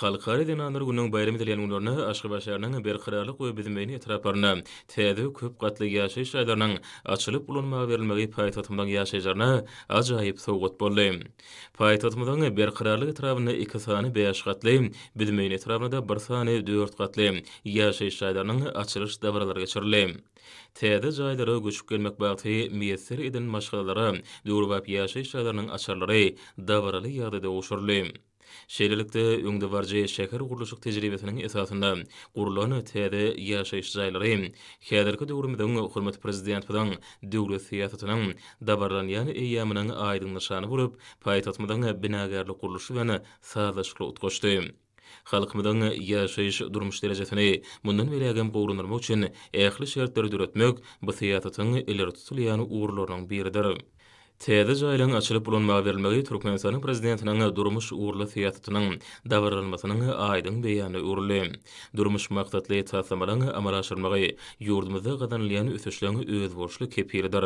Halkara zenanlar gününiň baýram edilýän günlerinde Aşgabat şäheriniň Berkararlyk we Büzmeýin etraplarynda täze köp gatly ýaşaýyş jaýlarynyň açylyp ulanmaga berilmegi paýtagtymyzyň ýaşaýjylaryna ajaýyp sowgat boldy. Paýtagtymyzyň Berkararlyk etrabynda iki sany bäş gatly, Büzmeýin etrabynda-da bir sany dört gatly ýaşaýyş jaýlarynyň açylyş dabaralary geçirildi. Täze jaýlara göçüp gelmek bagty miýesser eden maşgalalara döwrebap ýaşaýyş jaýlarynyň açarlary dabaraly ýagdaýda gowşuryldy. Şeýlelikde, öňdebaryjy şäher gurluşyk tejribesiniň esasynda gurlan täze ýaşaýyş jaýlary häzirki döwrümiziň hormatly Prezidentimiziň döwlet syýasatynyň dabaralanýan eýýamynyň aýdyň nyşany bolup, paýtagtymyzyň binagärlik gurluşy bilen sazlaşykly utgaşdy. Halkymyzyň ýaşaýyş-durmuş derejesini mundan beýlägem gowulandyrmak üçin ähli şertleri döretmek bu syýasatyň ileri tutulýan ugurlarynyň biridir. Täze jaýlaryň açylyp ulanmaga berilmegi Türkmenistanyň Prezidentiniň durmuş ugurly syýasatynyň dabaralanmasynyň aýdyň beýanyna öwrüldi. Durmuş maksatly taslamalaryň amala aşyrylmagy ýurdumyzda gazanylýan ösüşleň özboluşly kepilidir.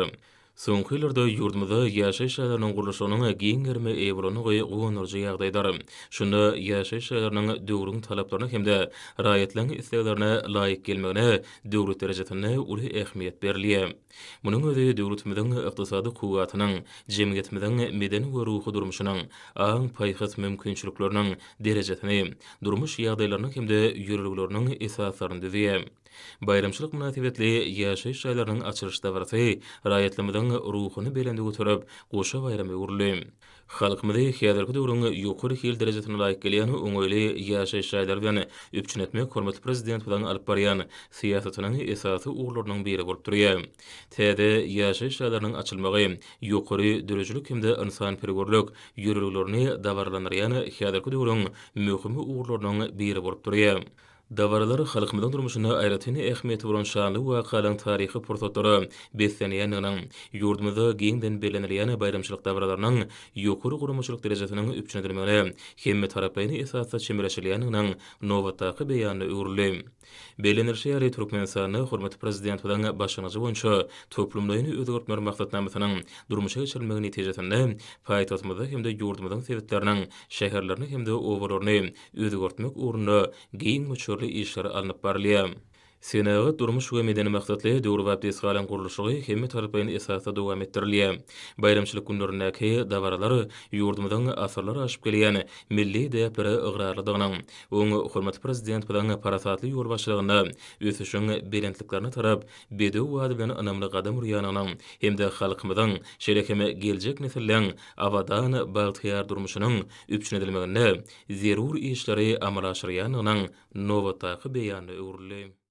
Soňky ýyllarda ýurdumyzda ýaşaýyş jaýlarynyň gurluşygynyň giň gerime eýe bolandygy guwandyryjy ýagdaýdyr. Şunda ýaşaýyş jaýlarynyň döwrüň talaplaryna hem-de raýatlaryň isleglerine laýyk gelmegine döwlet derejesinde uly ähmiýet berilýär. Munuň özi döwletimiziň ykdysady kuwwatynyň, jemgyýetimiziň medeni we ruhy durmuşynyň, aň-paýhas mümkinçilikleriniň derejesini, durmuş ýagdaýlarynyň hem-de ýörelgeleriniň esaslaryny düzýär. Baýramçylyk mynasybetli ýaşaýyş jaýlarynyň açylyş dabarasy raýatlarymyzyň ruhuny belende göterip, goşa baýrama öwrüldi. Halkymyzy häzirki döwrüň ýokary hil derejesine laýyk gelýän oňaýly ýaşaýyş jaýlary bilen üpjün etmek hormatly Prezidentimiziň alyp barýan syýasatynyň esasy ugurlarynyň biri bolup durýar. Täze ýaşaýyş jaýlarynyň açylmagy ýokary döredijilik hem-de ynsanperwerlik ýörelgelerini dabaralandyrýan häzirki döwrüň möhüm ugurlarynyň biri bolup durýar. Dabaralar halkymyzyň durmuşynda aýratyn ähmiýeti bolan şanly wakalaryň taryhy pursatlara beslenýändiginiň, ýurdumyzda giňden bellenilýän baýramçylyk dabaralarynyň ýokary guramaçylyk derejesiniň üpjün edilmegine hemmetaraplaýyn esasda çemeleşilýändiginiň nobatdaky beýanyna öwrüldi. Bellenilişi ýaly, Türkmenistanda hormatly Prezidentimiziň başlangyjy boýunça toplumlaýyn özgertmeler maksatnamasynyň durmuşa geçirilmegi netijesinde paýtagtymyzda hem-de ýurdumyzyň sebitleriniň şäherlerini hem-de obalaryny özgertmek ugrunda giň möçberli işler alnyp barylýar. Senagat, durmuş we medeni maksatly döwrebap desgalaryň gurluşygy hemmetaraplaýyn esasda dowam etdirilýär. Baýramçylyk günlerindäki dabaralar ýurdumyzyň asyrlar aşyp gelýän milli däplere ygrarlydygynyň, oň hormatly Prezidentimiziň parasatly ýolbaşçylygynda ösüşiň belentliklerine tarap bedew bady bilen ynamly gadam urýanynyň hem-de halkymyzyň, şeýle hem geljek nesilleň abadan, bagtyýar durmuşynyň üpjün edilmeginde zerur işleri amala aşyrýandygynyň nobatdaky beýanyna öwrüldi.